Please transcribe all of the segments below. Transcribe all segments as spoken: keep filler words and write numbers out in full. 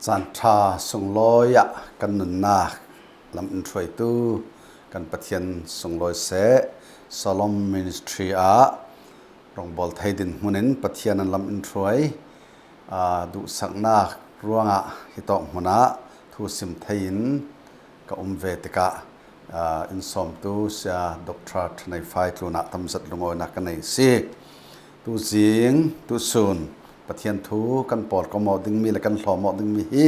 Zan ṭha sunglawi ah kan nunnak lam in hruaitu kan Pathian sunglawi seh, Shalom Ministry ah rawngbawl thei dinhmun in Pathian an lam in hruai, aa, duhsaknak ruangah hitawk hmun ah thu sim thei in ka um ve tikah, aa, in sawmtu Sia Doctor Thanei Fai tlunah tamzat lungawinak ka nei si. Tuzing, tusun Pathian thu kan pawlkom awk dingmi le kan hlawm awk dingmi hi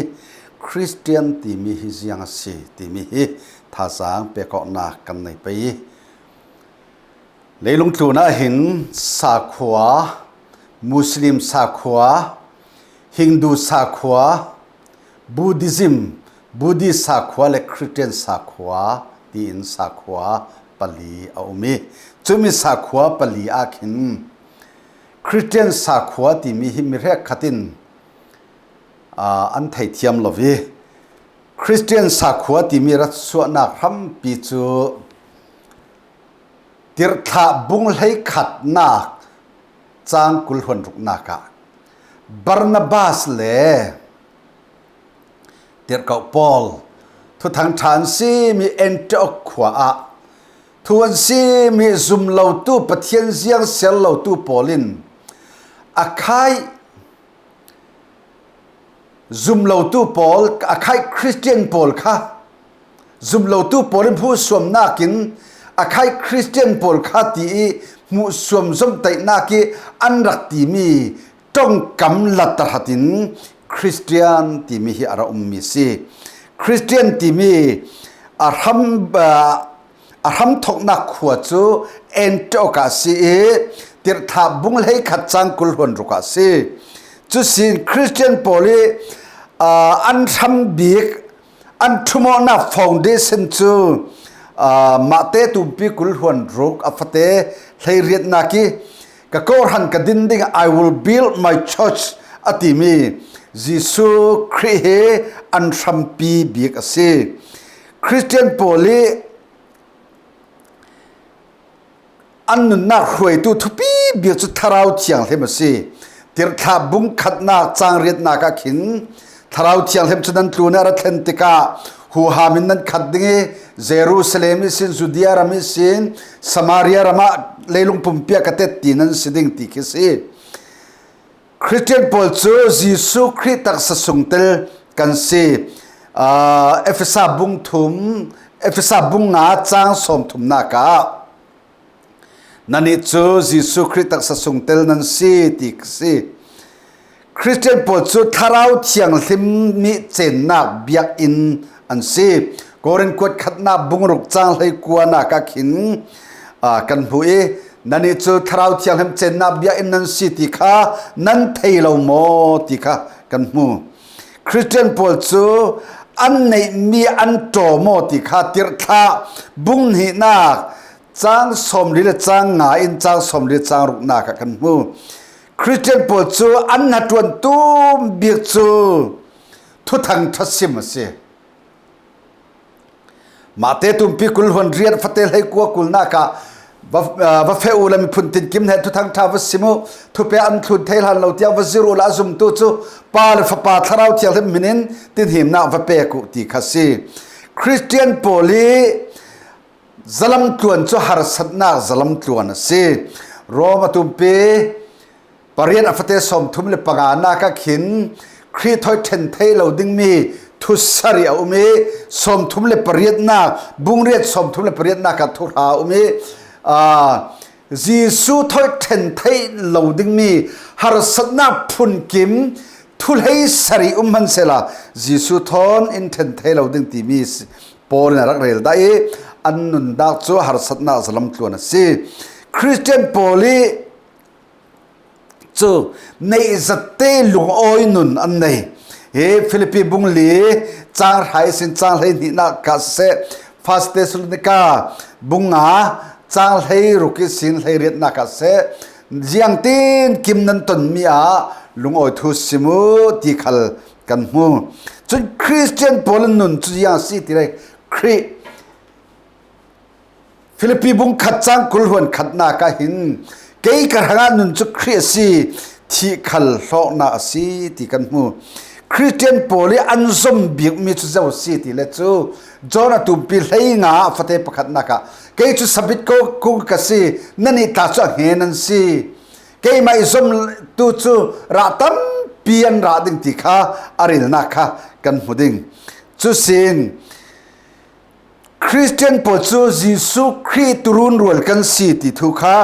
Khristian timi hi ziang a si timi hi thazaang pek awknak kan nei pei. Leilung tlunah hin sakhua, Muslim sakhua, Hindu sakhua, Buddhism, Buddhist sakhua le Khristian sakhua tiin sakhua pali a um i, cumi sakhua pali ah khin Khristian sakhua timi hi mi hrekkhat in, aa, an theithiam lo i, Khristian sakhua timi ratsuahnak hrampi cu Tirhthlah bung hleikhatnak cang kul hluan ruknak ah Barnabas le tirhkoh Paul Thuthang ṭha an simi Antiok khua ah thu an simi zumlotu, Pathian ziang siar lotu pawl in a khai zumlotu pawl, a khai Khristian pawl kha zumlotu pawl in hmuhsuamnak in a khai Khristian pawl kha ti i hmuhsuam zomhtaihnak i an rak timi ṭongkam la tahratin Khristian timi hi a ra ummi si. Khristian timi a hram, aa, a hramthoknak khua cu Antiok ah si i, Tirhthlah bung hleikhat cang kul hluan ruk ah si. Cusin Khristian pawl i, aa, an hram bik, an ṭhumawknak foundation cu, aa, Mahte tumpi kul hluan ruk a fate hleiriatnak i, ka kawhhran ka din ding, "I will build my church," a timi Jesuh Khrih hi an hrampi bik a si. Khristian pawl i an nunnak hruaitu thupi bik cu Thlarau Thianghlim a si. Tirhthlah bung khatnak cang riatnak ah khin Thlarau Thianghlim cu nan tlun i a ra thlen tikah huham in nan khat ding i, Jerusalem ihsin, Judea ram ihsin, Samaria ram ah, leilung pumpi ah ka tet ti nan si ding ti khi si. Khristian pawl cu Jesuh Khrih taksa sungtel kan si. Aa, Efesa bung thum, Efesa bung nga cang sawmthumnak ah, "Nannih cu Jesuh Khrih taksa sungtel nan si," ti ka si. Khristian pawl cu Thlarau Thianghlim nih cennak biakinn an si. Korin kuat khatnak bung ruk cang hleikuanak ah khin, aa, kan hmuh i, "Nannih cu Thlarau Thianghlim cennak biakinn nan si ti kha nan thei lo maw?" ti kha kan hmu. Khristian pawl cu an neihmi an ṭaw maw ti kha Tirhthlah bung hnihnak cang sawmli le cang nga in cang sawmli le cang ruknak ah kan hmu. Khristian pawl cu an hnaṭuan tum bik cu Thuthang ṭha sim a si. Mahte tumpi kul hluan riat fate hleikua kulnak ah va, aa, va feh u le miphun tinkim hnen Thuthang ṭha va sim u, thupek an thlun thei hlan lo tiang va zir u le a zumtu cu Pa le Fapa Thlarau Thianghlim hmin in tinhimnak va pek u ti kha si. Khristian pawl i zalamtluan cu harsatnak zalamtluan a si. Rom a tumpi pariat a fate sawmthum le panganak ah khin Khrih thawi ṭhen thei lo dingmi thusarih a um i, sawmthum le pariatnak, bung riat sawmthum le pariatnak ah thuhra a um i, aa, Jesuh thawi ṭhen thei lo dingmi harsatnak phunkim thuhlei sarih um hmansehla Jesuh thawn in ṭhen thei lo ding timi si-, Paul in a rak rel dah i, an nunnak cu harsatnak zalamtluan a si. Khristian pawl i cu neihzatte lungawi nun an nei. Hi Filipi bung li cang hra ihsin cang hlei hnihnak ah siseh, First Thessalonica bung nga cang hlei ruk ihsin hlei riatnak ah siseh, ziangtin kim nan tonmi ah lungawi thu sim u ti khal kan hmu. Cun Khristian pawl in nun cu ziang a si ti le Khrih Filipi bung khat cang kul hluan khatnak ah hin, "Kei ka hrangah nun cu Khrih a si, thih khal hlawknak a si," ti kan hmu. Khristian pawl i an zom bikmi cu zo si ti le cu, John a tumpi hleinga a fate pakhatnak ah, kei cu sabit ko kung ka si, nannih tla cu a hnge nan si. Keimah i zom tu cu rah tampi an rah ding ti kha a rilnak kha kan hmu ding. Cusin, Khristian pawl cu Jesuh Khrih turun rual kan si ti thu kha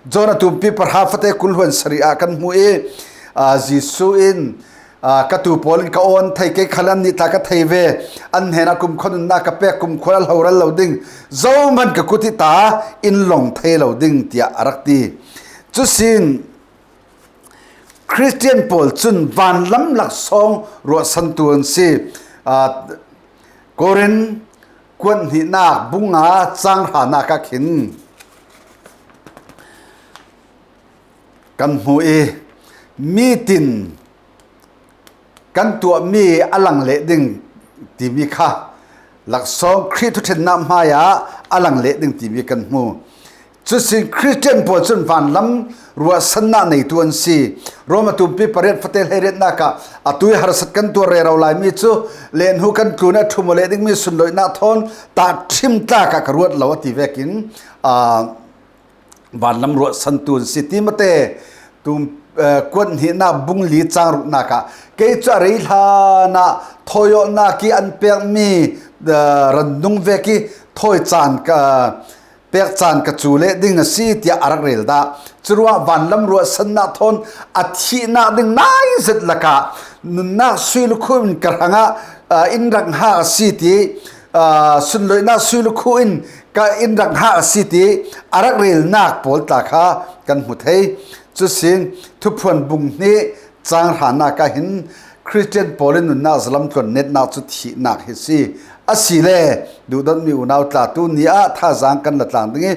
John a tumpi pahra fate kul hluan sarih ah kan hmuh i, aa, Jesuh in, aa, ka tu pawl in ka awn thei, kei khal an nih tla ka thei ve, an hnenah kumkhua nunnak ka pek, kumkhua a hloral lo ding, zohman ka kut i ta in long thei lo ding, tiah a rak ti. Cusin Khristian pawl cun vanlam laksawng ruahsantu an si. Aa, Korin kuat hnihnak bung nga cang hranak ah khin kan hmu i, mi tin kan tuahmi a lang leh ding timi kha laksawng Khrih thuṭhennak hmaiah a lang leh ding timi kan hmu. Cusin Khristian pawl cun vanlam ruahsannak neitu an si. Rom a tumpi pariat fate hleiriatnak ah, atu i harsat kan tuar rero laimi cu, lenhu kan tlun a ṭhum aw leh dingmi sunloihnak thawn tahṭhim tlak ah ka ruat lo, a ti vekin, aa, vanlam ruahsantu an si. Timate tum, aa, kuat hnihnak bung li cang ruknak ah, kei cu a rei hlan ah thawi awknak i an pekmi, aa, rannung vek i thawi caan ka, pek caan ka cu leh ding a si, tiah a rak rel dah. Curuah vanlam ruahsannak thawn a thihnak ding nai zet lakah nunnak sui lukhu in ka hrangah, aa, in rak hngak a si ti, aa, sunloihnak sui lukhu in ka in rak hngak a si ti a rak relnak pawl tla kha kan hmu thei. Cusin Thuphuan bung hnih cang hranak ah hin Khristian pawl in nunnak zalam tluan netnak cu thihnak hi si. Asile, duhdawtmi unau tla, tu ni ah thazaang kan la tlang ding i,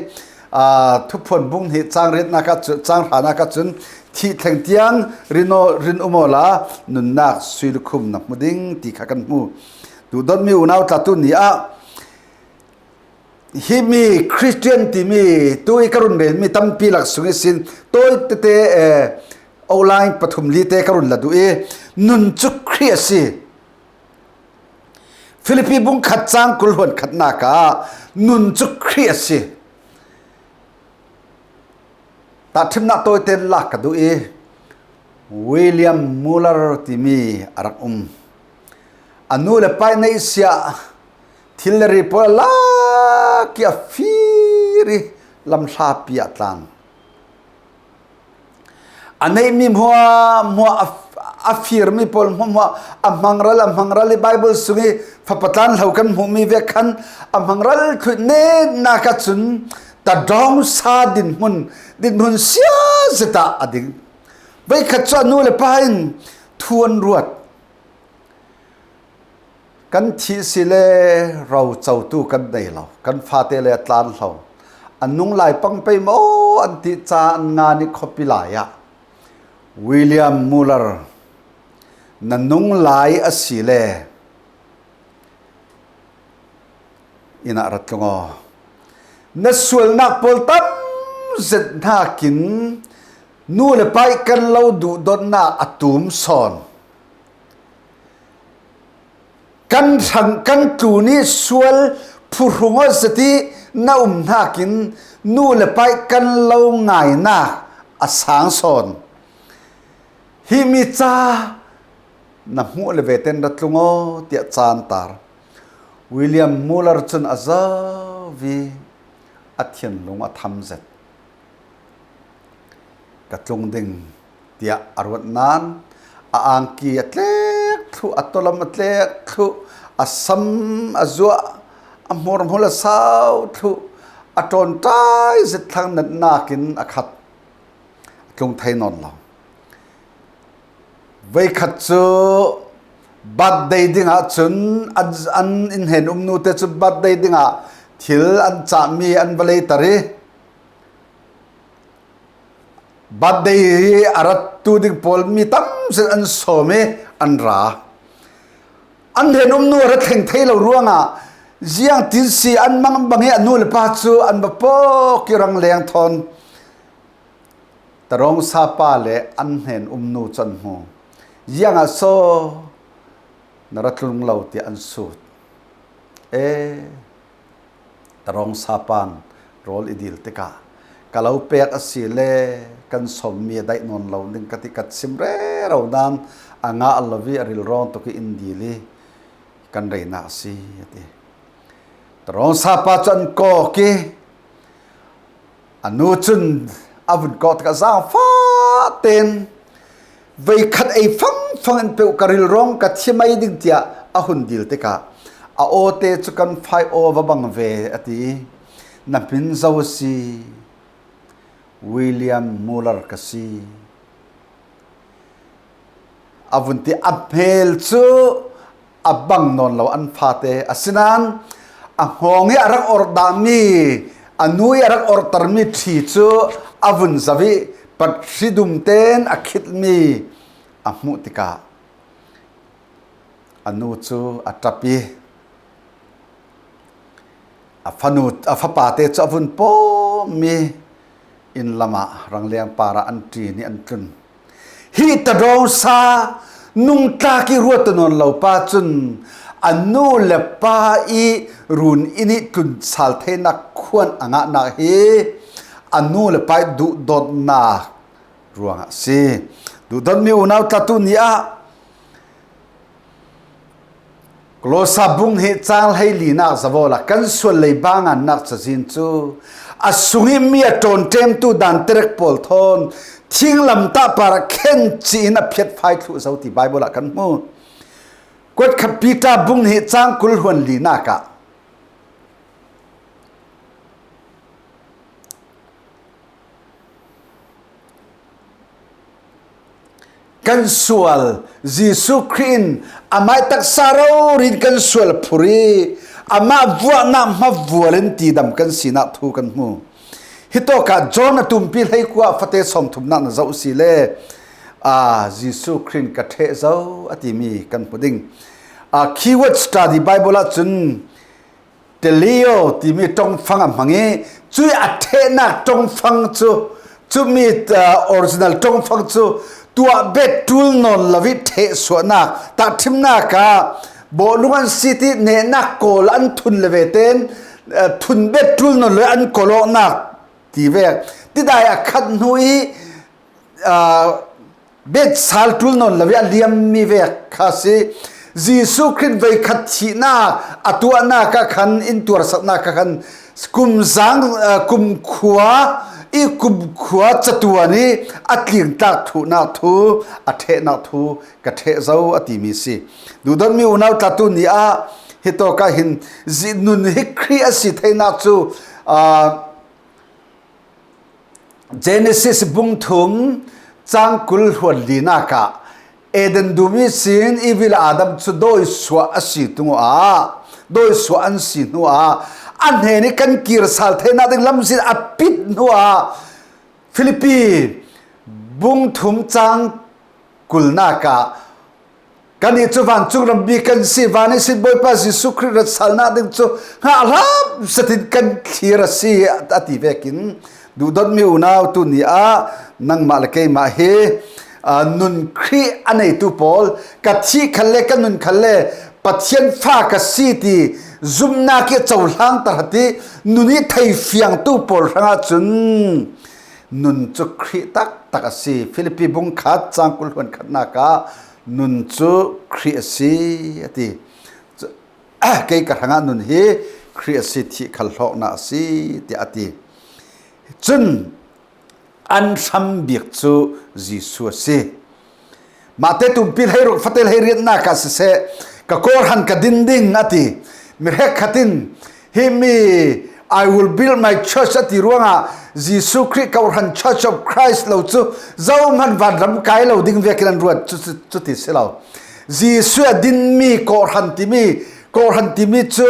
aa, Thuphuan bung hnih cang riatnak ah cu, cang hranak ah cun thih thleng tiang rin aw, rin um awla nunnak sui lukhu in na hmu ding ti kha kan hmu. Duhdawtmi unau tla, tu ni ah himi Khristian timi tu i ka run relmi tampi lak sung ihsin tawi tete, eh, outline pathum li te ka run la duh i, nun cu Khrih a si. Filipi bung khat cang kul hluan khatnak ah nun cu Khrih a si. Tahṭhimnak tawite lak ka duh i, William Muller timi a rak um. A nu le pa i neihsiah thil le ri pawl a lak i a fir i lamhlapi ah tlan. A neihmi hmuahhmuah, a, a firmi pawl hmuahhmuah a hmangral, a hmangral i Bible sung i fapa tlan hlo kan hmuhmi vek khan a hmangral thluih netnak ah cun tadawngsa dinhmun, dinhmun sia zet ah a ding. Voikhat cu a nu le pa in thu an ruat. Kan thih si le rocotu kan nei lo, kan fate le a tlan hlo. An nung lai pang pei maw an ti caah an ngan i khuapi lai ah, William Muller, na nung lai a si le inn ah ra tlung aw. Na sualnak pawl tam zet hnakin nu le pa i kan lo duhdawtnak a tum sawn. Kan hrang, kan tlun i sual phuhrung aw zet i na um hnakin nu le pa i kan lo ngainak a sang sawn. Himi ca na hmuh le ve ten ra tlung aw, tiah caan tar. William Muller cun a zau i a thinlung a tham zet. Ka tlung ding, tiah a ruat nain a angki a tlek thluh, a tawlam a tlek thluh, a sam a zuah, a hmurhmul a sau thluh, a ṭawnṭai zet thlang natnak in a khat. A tlung thei nawn lo. Voikhat cu birthday dingah cun an, an in hnen um nu te cu birthday dingah thil an cahmi an va leiter i birthday hi a rattu ding pawl mi tam zet an sawm i an ra. An hnen um nu a ra thleng thei lo ruangah ziangtin si an mang bang i a nu le pa cu an va pawk i rang leng thawn. Tarawngsa pa le an hnen um nu cu an hmu. Ziangah so na ra tlung lo, tiah an sut. E, Tarawngsa pan rawl i dil tikah ka lo pek a si le kan sawmmi a daih nawn lo ding ka ti, ka chim rero nan a ngah lo i a rilrawng tuk i in dil i kan reinak a si, a ti. Tarawngsa pa cu an kawk i a nu cun a vun kawk tikah zaangfah tein, "Voikhat ei fangfang in peuh, ka rilrawng ka thi mai ding," tiah a hun dil tikah, "A awte cu kan fai aw va bang ve," a ti. "Na hmin zo a si, William Muller ka si," a vun ti. A hmel cu a bang nawn lo an fate, asinain a hngawng i a rak orh dahmi, a nu i a rak orhtermi ṭhi cu a vun zoh i, pathri dum tein a khitmi a hmuh tikah a nu cu a ṭap i, a fanu, a fapate cu a vun pawm i, inn lamah rangliang parah an ṭin i an tlun. Hi Tarawngsa nungtlak i ruat nawn lo pa cun a nu le pa i run inn i tlun sal theinak khuan a ngahnak hi a nu le pa i duhdawtnak ruangah a si. Duhdawtmi unau tla, tu ni ah Kolose bung hnih cang hleilinak zavaw la, kan sual lei bangannak cazin cu a sung i mi a ṭawnṭemtu dan terek pawl thawn thinglamtah parah khencih in a phiatfai thluh zo ti Baibal ah kan hmu. Kuatkhat Peter bung hnih cang kul hluan linak ah kan sual, Jesuh Khrih in amah taksa rori in kan sual a phurh i amah vuahnak hmavual in tidam kan sinak thu kan hmu. Hitawkah John a tumpi hleikua fate sawmthumnak na zoh si le, aa, Jesuh Khrih in ka ṭheh zo a timi kan hmu ding. Aa, Keyword Study Bible ah cun Teleo timi ṭongfang a hmang i, cuih a ṭhehnak ṭongfang cu, cumi, aa, original ṭongfang cu tuah bet ṭul nawn lo i ṭhehsuahnak, tahṭhimnak ah bawhlung an sit i nehnak kawl an thun le ve tein, aa, thun bet ṭul nawn lo i an kawl awknak ti vek. Tidai a khat hnu i, aa, bet sal ṭul nawn lo i a liammi vek kha a si. Jesuh Khrih voikhat thihnak a tuahnak ah khan, in tuarsaknak ah khan kum zaang, aa, kumkhua i kumkhua catuan i a tlingtlak thluhnak thu, a ṭhehnak thu ka ṭheh zo a timi si. Duhdawtmi unau tla, tu ni ah hitawk ah hin zi-, nun hi Khrih a si theinak cu, aa, Genesis bung thum cang kul hluan linak ah Eden dum ihsin Eve le Adam cu dawisuah a si hnu ah, dawisuah an si hnu ah a hnen i kan kir sal theinak ding lamzin a pit hnu ah Filipi bung thum cang kulnak ah, "Kannih cu vancung rammi kan si, van ihsin Bawipa Jesuh Khrih ratsalnak ding cu hngah hlam zetin kan thlir a si," a ti vekin, duhdawtmi unau, tu ni ah nangmah le keimah hi, aa, nun Khrih a neitu pawl, ka thih khalle, ka nun khalle Pathian fa ka si ti zumhnak i cohlang tahrat i nun i theifiangtu pawl hrangah cun nun cu Khrih taktak a si. Filipi bung khat cang kul hluan khatnak ah nun cu Khrih a si, a ti. Cu-, kei ka hrangah nun hi Khrih a si, thih khal hlawknak a si, tiah a ti. Cun an hrambik cu Jesuh a si. Mate tumpi hleiruk fate hleiriatnak ah siseh, ka kawhhran ka din ding, a ti. Mi hrekkhat in, "Himi, I will build my church," a ti ruangah Jesuh Khrih kawhhran, Church of Christ lo cu, zohman vanram kai lo ding vekin an ruat, cu, cu, cuti si lo. Jesuh a dinmi kawhhran timi, kawhhran timi cu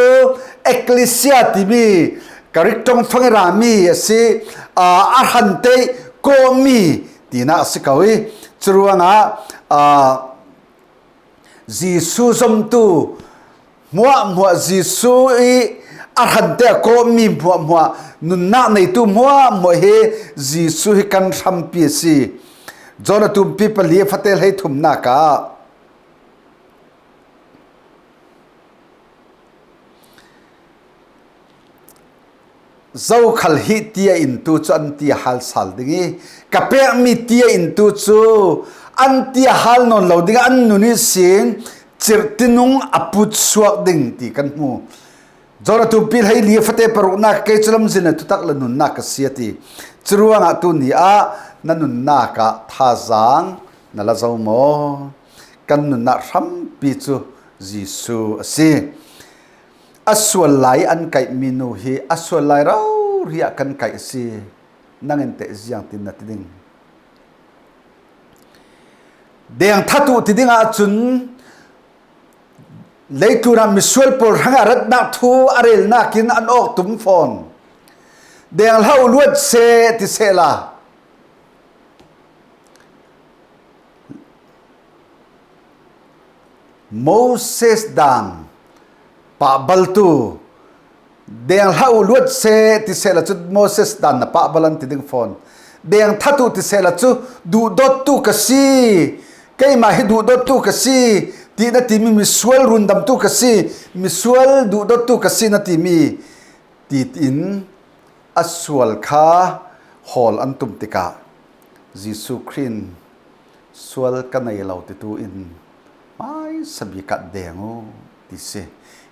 Ekklesia timi, Greek ṭongfang i rami a si, aa, a hrante kawhmi tinak a si ko i, curuangah, aa, Jesuh zomtu hmuahhmuah, Jesuh i a hrante a kawhmi hmuahhmuah, nunnak neitu hmuahhmuah hi Jesuh hi kan hrampi a si. John a tumpi pali a fate hleithumnak ah, Zokhal hi tia in tu cu an tia hal sal ding i, ka pekmi tia in tu cu an tia hal nawn lo ding, an nun ihsin cirhtinung a put suak ding ti kan hmu. John a tumpi hleili a fate paruknak kei cu lamzin le thutak le nunnak ka si a ti. Curuangah tu ni ah na nunnak ah thazaang na la zo maw? Kan nunnak hrampi cu Jesuh a si. A sual lai an kaihmi nu hi a sual lai rori ah kan kaih a si. Nang in teh ziangtin na ti ding? Deng that uh ti ding ahcun leitlun ah misual pawl hrangah ratnak thu a relnak in an awk tum fawn. Deng hlah uh luat seh ti sehla, Moses dan pahbaltu, deng hlah uh luat seh ti sehla cu Moses dan na pahbal an ti ding fawn. Deng that uh ti sehla cu duhdawttu ka si, keimah hi duhdawttu ka si ti na timi, misual rundamtu ka si, misual duhdawttu ka si na timi, tiin a sual kha hawl an tum tikah Jesuh Khrih in sual ka nei lo titu in hmaisa bik ah deng uh ti si.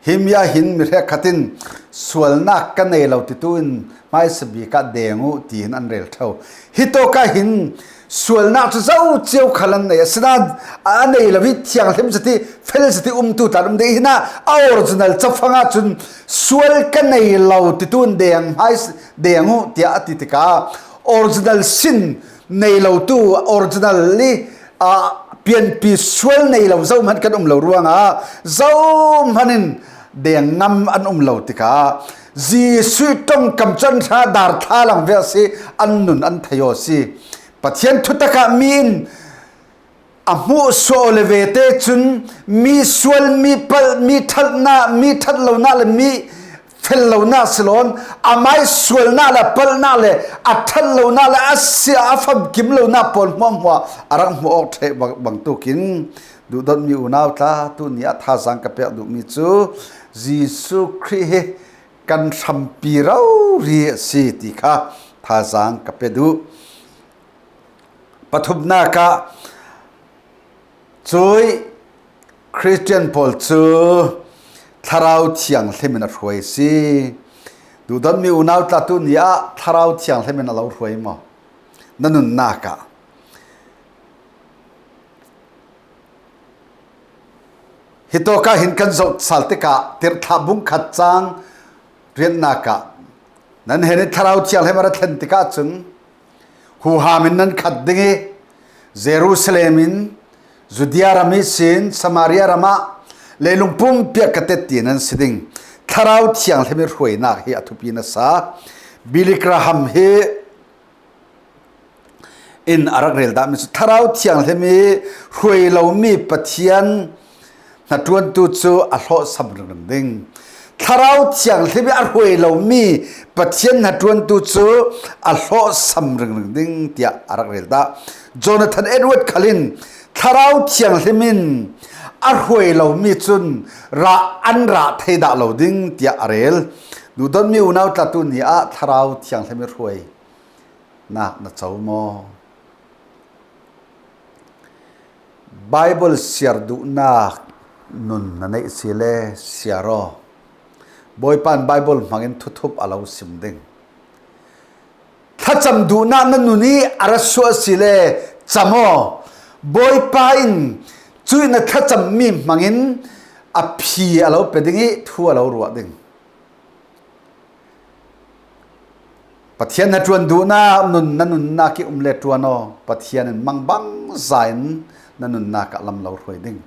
Himi ah hin mi hrekkhat in sualnak ka nei lo titu in hmaisa bik ah deng uh tiin an rel ṭheu. Hitawk ah hin sualnak cu zo cio khal an nei, asinain a nei lo i thianghlim zati, fel zati umtu tla an um ding. Hinah a original cafang ahcun sual ka nei lo titu in deng hmai, deng uh tiah a ti tikah original sin nei lo tu, original i, ah, pianpi sual nei lo zohman kan um lo ruangah zohman in deng ngam an um lo tikah Jesuh ṭongkam cu an hra dar thla lang ve a si, an nun an thei aw a si. Pathian thutak ah mi in a hmuhsuah aw le vete cun mi sual, mi palh, mi ṭhatnak, mi ṭhat lonak le mi fel lonak si loin, amai sualnak le a palhnak le a ṭhat lonak le a si a famkim lonak pawl hmuahhmuah a rak hmuh awk ṭheh bang, bangtuk in, duhdawtmi unau tla, tu ni ah thazaang ka pek duhmi cu Jesuh Khrih hi kan hrampi rori a si ti kha thazaang ka pe duh. Pathumnak ah cuih Khristian pawl cu Thlarau Thianghlim in a hruai a si. Duhdawtmi unau tla, tu ni ah Thlarau Thianghlim in a lo hruai maw? Na nunnak ah. Hitawk ah hin kan zoh sal tikah Tirhthlah bung khat cang riatnak ah, nan hen i Thlarau Thianghlim a ra thlen tikah cun huham in nan khat ding i, Jerusalem in, Judea ram ihsin Samaria ram ah, leilung pumpi ah ka tet ti nan si ding. Thlarau Thianghlim i hruainak hi a thupi nasa. Billy Graham hi in a rak rel dahmi cu Thlarau Thianghlim i hruai lomi Pathian hnaṭuantu cu a hlawhsam ringring ding. Thlarau Thianghlim i a hruai lomi Pathian hnaṭuantu cu a hlawhsam ringring ding tiah a rak rel dah. Jonathan Edward khal in Thlarau Thianghlim in a hruai lomi cun rah an rah thei dah lo ding tiah a rel. Duhdawtmi unau tla, tu ni ah Thlarau Thianghlim i hruai nak na co maw? Baibal siar duhnak nun na neih si le siar aw. Bawipa in Baibal hmangin thuthup a lo sim ding. Thlacam duhnak na nun i a ra suah si le cam aw. Bawipa in cuih na thlacammi hmangin a phi a lo pe ding i thu a lo ruah ding. Pathian hnaṭuan duhnak nun na nunnak i um le ṭuan aw. Pathian in mangbangza in na nunnak ah lam lo hruai ding.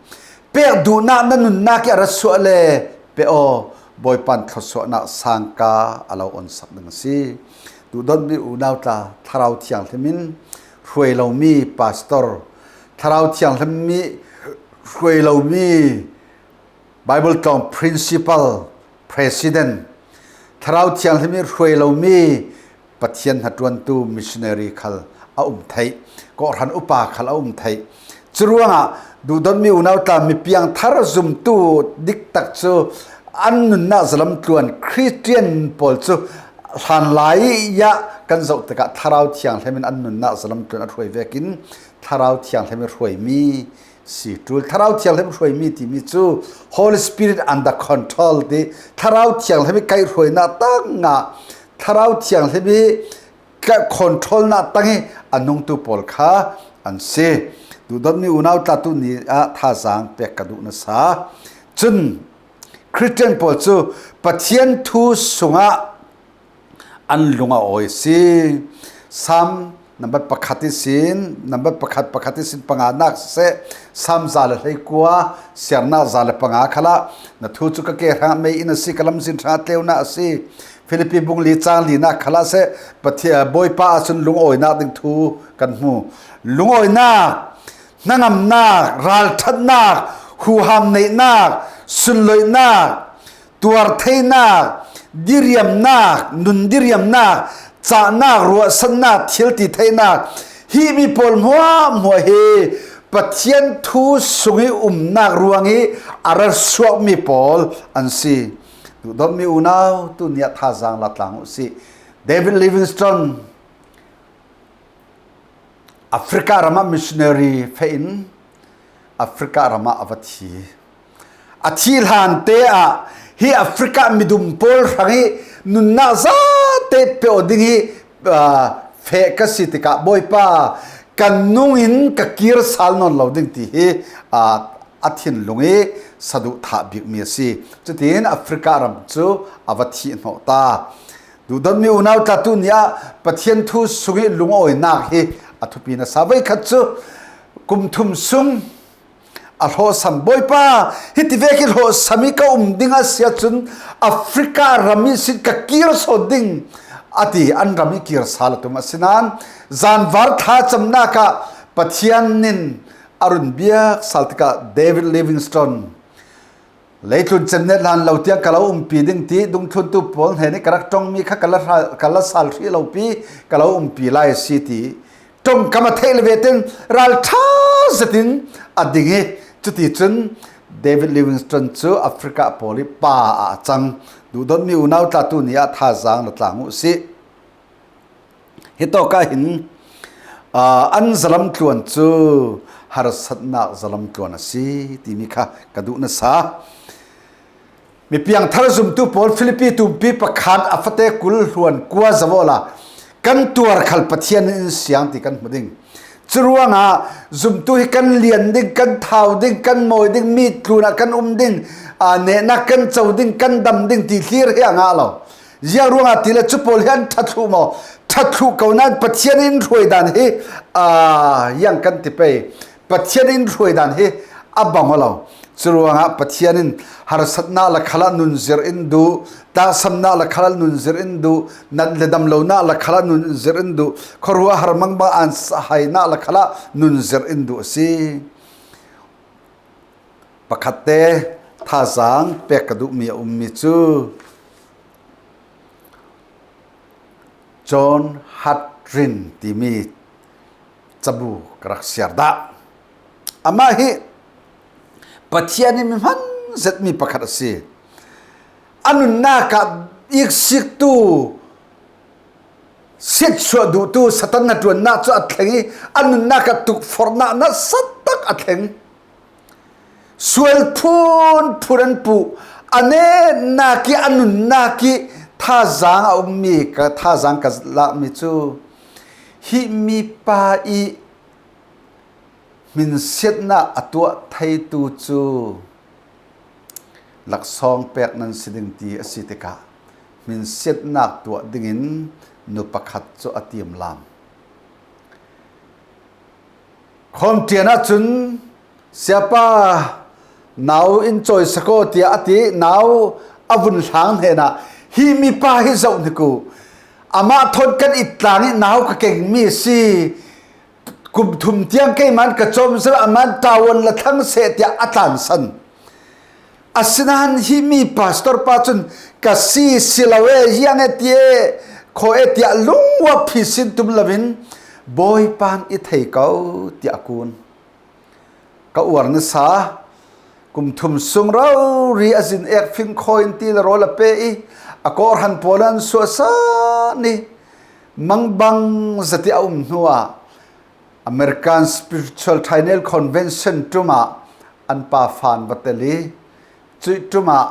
Pek duhnak na nunnak i a ra suah le pe aw. Bawipa in thluasuahnak sangka a lo onsak ding a si. Duhdawtmi unau tla, Thlarau Thianghlim in hruai lomi pastor, Thlarau Thianghlim i hruai lomi Baibal tlawng principal, president, Thlarau Thianghlim i hruai lomi Pathian hnaṭuantu missionary khal a um theih, kawhhran upa khal a um theih. Curuangah duhdawtmi unau tla, mipiang thar zumtu diktak cu an nunnak zalam tluan Khristian pawl cu hlanlai ah kan zoh tikah Thlarau Thianghlim in an nunnak zalamtluan a hruai vekin Thlarau Thianghlim i hruaimi si ṭul. Thlarau Thianghlim hruaimi timi cu Holy Spirit under control ti, Thlarau Thianghlim i kaihhruainak tangah Thlarau Thianghlim i ka controlnak tang i a nungtu pawl kha an si. Duhdawtmi unau tlatu ni ah thazaang pek ka duh nasa. Cun Khristian pawl cu Pathian thu sungah an lung a awi a si. Sam nambat pakhat ihsin, nambat pakhat, pakhat ihsin panganak siseh, Sam za le hleikua, siarnak za le panga khalah, na thu cu ka ke hrangah mei in a si, ka lamzin hrangah tleunak a si. Filipi bung li cang linak khalah seh, Pathian, Bawipa ah cun lungawinak ding thu kan hmu. Lungawinak, hnangamnak, ralṭhatnak, huham neihnak, sunloihnak, tuartheinak, diriamnak, nun diriamnak, cahnak, ruahsannak, thil ti theihnak, himi pawl hmuahhmuah hi Pathian thu sung i umnak ruang i a rak suakmi pawl an si. Duhdawtmi unau, tu ni ah thazaang la tlang uh si. David Livingstone Africa ram ah missionary feh in Africa ram ah a va thi. A thih hlan te ah hi Africa midum pawl hrang i nunnak zate pe aw ding i, aa, feh ka si tikah, Bawipa, kan nung in ka kir sal nawn lo ding, ti hi, aa, a thinlung i saduhthah bikmi a si. Cutin Africa ram cu a va thih hnawh ta. Duhdawtmi unau tlatu ni ah Pathian thu sung i lungawinak hi a thupi nasa. Voikhat cu kum thum sung a hlawhsam, Bawipa, hiti vek i hlawhsam i ka um ding a si ahcun Africa ram ihsin ka kir sawn ding, a ti. An ram i kir sal a tum. Asinain zanvar thlacamnak ah Pathian in a run biak sal tikah David Livingstone leitlun cemnet hlan lo tiang ka lo umpi ding ti dungthluntu pawl hnen i ka rak ṭongmi kha ka la hra-, ka la sal hrih lo pi, ka lo umpi lai a si ti ṭongkam a theih le vetin ralṭha zetin a ding i, cuticun David Livingstone cu Africa pawl i pa ah a cang. Duhdawtmi unau tlatu ni ah thazaang la tlang uh si. Hitawk ah hin, aa, an zalamtluan cu harsatnak zalamtluan a si timi kha ka duh nasa. Mipiang thar zumtu pawl Filipi tumpi pakhat a fate kul hluan kua zoh awla kan tuar khal Pathian in siang ti kan hmu ding. Curuangah zumtu hi kan lian ding, kan thau ding, kan mawi ding, mi tlunah kan um ding, aa, nehnak kan co ding, kan dam ding ti hlir hi a ngah lo. Ziang ruangah tile cu pawl hi an ṭha thluh maw? Ṭha thluh ko nain Pathian in hruai dan hi, aa, ziang kan ti pei. Pathian in hruai dan hi a bang aw lo. Curuangah Pathian in harsatnak lakhalah nun zir in duh, tlaksamnak lakhalah nun zir in duh, nat le dam lonak lakhalah nun zir in duh, khuaruahhar mangbang an hainak lakhalah nun zir in duh a si. Pakhatte thazaang pek ka duhmi a ummi cu John Hart Green timi cabu ka rak siar dah. Amah hi Pathian in mi hman zetmi pakhat a si. A nunnak ah iksiktu, siatsuah duhtu Satan hnaṭuannak cu a thleng i, a nunnak ah tukforhnak nasa tak a thleng. Sual phunphun an puh, a netnak i, a nunnak i thazaang a ummi, ka thazaang ka lakmi cu, hi mipa i hminsiatnak a tuah theitu cu laksawng pek nan si ding ti a si tikah, hminsiatnak tuah dingin nu pakhat cu a timlam. Khawmṭian ahcun, "Siapa, nau in cawisak aw," tiah a ti. Nau a vun hlang hnenah, "Hi mipa hi zoh hnik uh. Amah thawn kan i tlang i nau ka kengmi a si. Kum thum tiang keimah in ka cawmzer, amah in tavuan la thlang seh," tiah a tlansan. Asinain himi pastor pa cun, "Ka si, si lo e, ziang e ti e, khaw e," tiah lungua phisin tum loin, "Bawipa in i thei ko," tiah a kun. Ka uar nasa, kum thum sung rori a zin ek fing khawi in ti le rawl a pe i, A kawhhran pawl an suahsan i mangbang zati a um hnuah American Spiritual Triennial Convention ṭumah an pafan va tel i, cuih ṭumah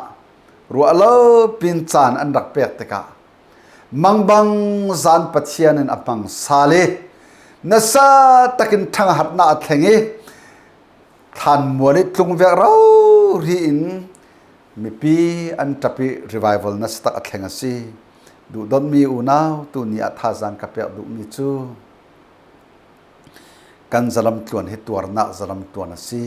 ruah lo pin caan an rak pek tikah mangbang zan Pathian in a hmang sal i nasa takin ṭhanghatnak a thleng i thlanmual i tlungvek rori in mipi an ṭap i revival nasatak a thleng a si. Duhdawtmi unau, tuni ah thazaang ka pek duhmi cu kan zalam tluan hi tuarnak zalam tluan a si.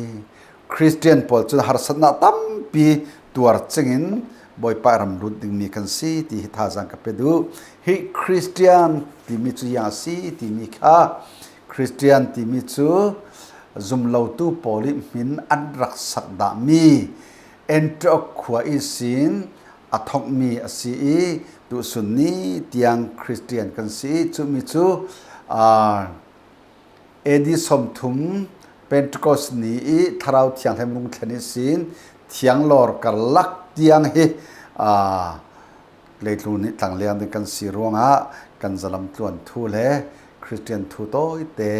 Khristian pawl cun harsatnak tampi tuar cingin Bawipa ram lut dingmi kan si ti hi thazaang ka pe duh. Hi Khristian timi cu ziang a si timi kha, Khristian timi cu zumlotu pawl i hmin an rak sak dahmi Antioch khua ihsin a thokmi a si i, tusun ni tiang Khristian kan si i, cumi cu, aa, A D sawmthum Pentecost ni i Thlarau Thianghlim rung thlen ihsin thianglawr karlak tiang hi, aa, leitlun nih tlangliang ding kan si ruangah kan zalam tluan thu le Khristian thu tawite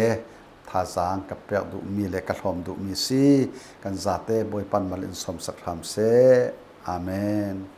thazaang ka pek duhmi le ka hlawm duhmi si. Kan zate Bawipa in mal in sawmsak hram seh. Amen.